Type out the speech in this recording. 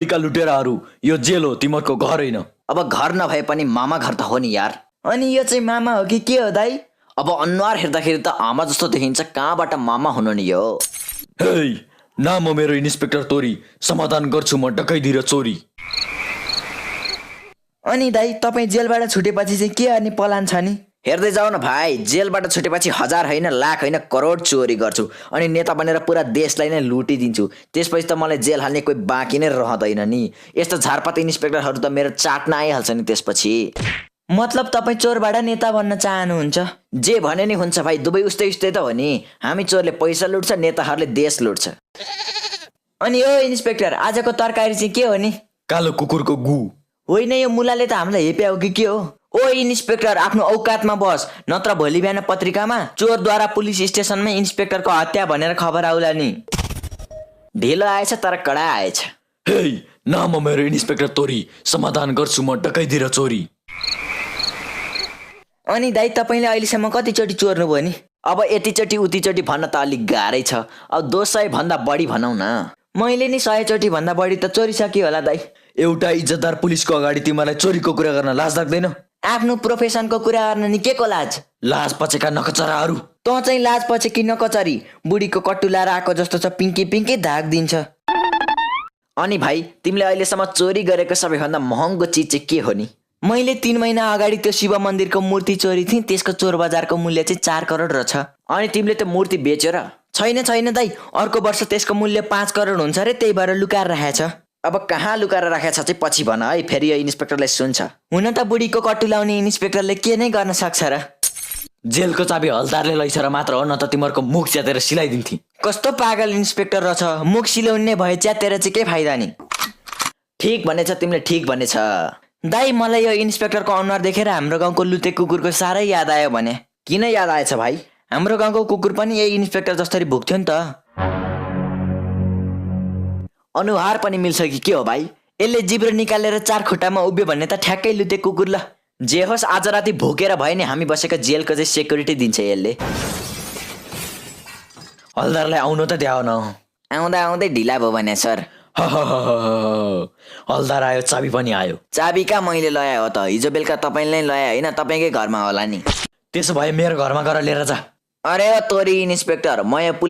का लुटेराहरू यो जेल हो, तिमीहरूको घर होइन। अब घर नभए पनि मामा घर त हो नि यार। अनि यो चाहिँ मामा हो कि के हो दाइ? अब अनुहार हेर्दाखेरि त आमा जस्तो देखिन्छ, कहाँबाट मामा हुनु नि यो? हे, नाम हो मेरो इन्सपेक्टर तोरी, समाधान गर्छु म डकैती र चोरी। अनि दाइ तपाईँ जेलबाट छुटेपछि चाहिँ के गर्ने प्लान छ नि? हेर्दै जाऊ न भाइ, जेलबाट छुटेपछि 1000 होइन लाख होइन करोड चोरी गर्छु अनि नेता बनेर पुरा देशलाई नै लुटिदिन्छु। त्यसपछि त मलाई जेल हाल्ने कोही बाँकी नै रहँदैन नि। यस्तो झारपात इन्सपेक्टरहरू त मेरो चाट्न आइहाल्छ नि त्यसपछि। मतलब तपाईँ चोरबाट नेता बन्न चाहनुहुन्छ? जे भने नि हुन्छ भाइ, दुवै उस्तै उस्तै त हो नि। हामी चोरले पैसा लुट्छ, नेताहरूले देश लुट्छ। अनि ओ इन्सपेक्टर, आजको तरकारी चाहिँ के हो नि? कालो कुकुरको गु। होइन, यो मुलाले त हामीलाई हेप्या हो कि के हो? ओ इन्सपेक्टर, आफ्नो औकातमा बस, नत्र भोलि बिहान पत्रिकामा चोरद्वारा पुलिस स्टेसनमै इन्सपेक्टरको हत्या भनेर खबर आउला नि। ढिलो आएछ तर कडा आएछ। हे, नाम हो मेरो इन्सपेक्टर तोरी, समाधान गर्छु म डकैती र चोरी। अनि दाइ तपाईँले अहिलेसम्म कतिचोटि चोर्नु भयो नि? अब यतिचोटि उतिचोटि भन्न त अलिक गाह्रै छ। अब 200 भन्दा बढी भनौँ न। मैले नि 100 चोटि भन्दा बढी त चोरिसक्यो होला दाइ। एउटा इज्जतदार पुलिसको अगाडि तिमीलाई चोरीको कुरा गर्न लाज लाग्दैन? आफ्नो प्रोफेसनको कुरा गर्न नि के को लाज? लाज पचेका नकचराहरू। तँ चाहिँ लाज पछि कि नकचरी? बुढीको कट्टुला आएको जस्तो छ, पिङ्की पिङ्की धाक दिन्छ। अनि भाइ, तिमीले अहिलेसम्म चोरी गरेको सबैभन्दा महँगो चिज चाहिँ के हो नि? मैले 3 महिना अगाडि त्यो शिव मन्दिरको मूर्ति चोरी थिएँ। त्यसको चोर बजारको मूल्य चाहिँ 4 करोड रहेछ। अनि तिमीले त्यो मूर्ति बेच्यो र? छैन दाइ, अर्को वर्ष त्यसको मूल्य 5 करोड हुन्छ रे, त्यही भएर लुकाएर राखेछ। अब कहाँ लुकाएर राखेछ चाहिँ पछि भन है, फेरि यो इन्सपेक्टरलाई सुन्छ। हुन त बुढीको कट्टु लाउने इन्सपेक्टरले के नै गर्न सक्छ र? जेलको चाबी हलदारले लैछ र मात्र हो, न त तिमीहरूको मुख च्यातेर सिलाइदिन्थे। कस्तो पागल इन्सपेक्टर रहेछ, मुख सिलाउने भए च्यातेर चाहिँ के फाइदा नि? ठिक भनेछ तिमीले, ठिक भनेछ। दाइ, मलाई यो इन्सपेक्टरको अनुहार देखेर हाम्रो गाउँको लुते कुकुरको साह्रै याद आयो भने। किन याद आएछ भाइ? हाम्रो गाउँको कुकुर पनि यही इन्सपेक्टर जस्तरी भुक्थ्यो नि त। अनुहार पनि मिल्छ कि के हो भाइ? यसले जिब्रो निकालेर 4 खुट्टामा उभियो भन्ने त ठ्याक्कै लुते कुकुर ल। जे होस्, आज राति भोकेर भए नि हामी बसेको जेलको चाहिँ सेक्युरिटी दिन्छ यसले। हलदारलाई आउनु त द्याउ न। आउँदा आउँदै ढिला भयो भने सर। हलदार आयो, चाबी पनि आयो। चाबी कहाँ मैले ल्याए हो त? हिजो बेलुका तपाईँले ल्याए होइन, तपाईँकै घरमा होला नि। त्यसो भए मेरो घरमा गएर लिएर जा। अरे ओ तोरी इन्सपेक्टर, म यो